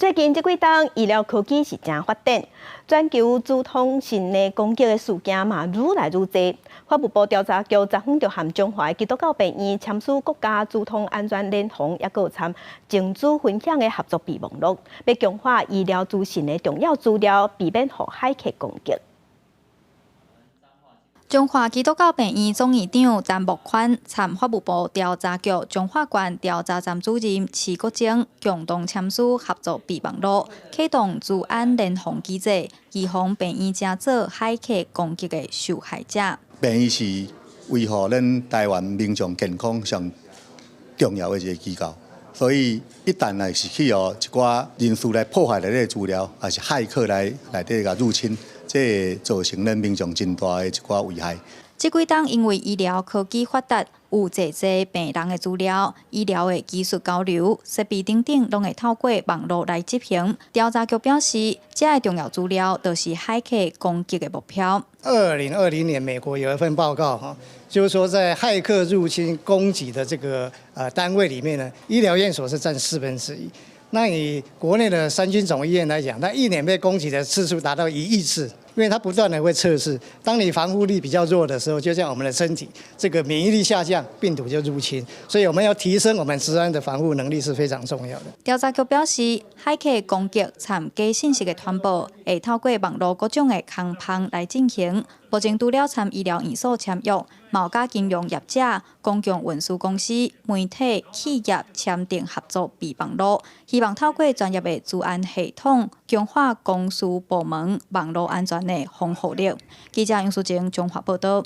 最近這幾冬醫療科技是誠發展，全球資通訊的攻擊的事件嘛愈來愈濟。法務部調查局昨昏就和彰化基督教病院簽署國家資通安全聯防，抑閣有參情資分享的合作備忘錄，欲強化醫療資訊的重要資料，避免予駭客攻擊。彰化基督教病院總院長陳木寬參法務部調查局彰化縣調查站主任徐國忠共同簽署合作備忘錄，啟動資安聯防機制，預防病院成做駭客攻擊的受害者。病院是維護咱台灣民眾健康上重要的一个機構，所以一旦若是去予一寡人士來破壞內底資料，抑是駭客來內底共入侵，這會造成咱民眾真大的一寡危害。這幾冬因為醫療科技發達，有濟濟病人的資料、醫療的技術交流、設備等等，攏會透過網路來執行。調查局表示，這个重要資料就是駭客攻擊的目標。 2020年，美國有一份報告，哈，就是說在駭客入侵攻擊的這個單位裡面呢，醫療院所是佔1/4。那以國內的三軍總醫院來講，它一年被攻擊的次數達到1億次，因為它不斷的會測試。當你防護力比較弱的時候，就像我們的身體這個免疫力下降，病毒就入侵。所以我們要提升我們資安的防護能力是非常重要的。調查局表示，駭客攻擊參假信息的傳播，會透過網路各種的空縫來進行。目前除了參醫療院所簽約，嘛有佮金融業者、公共運輸公司、媒體、企業簽訂合作備忘錄，希望透過專業的資安系統，強化公私部門網路安全的防護力。記者楊淑貞綜合報導。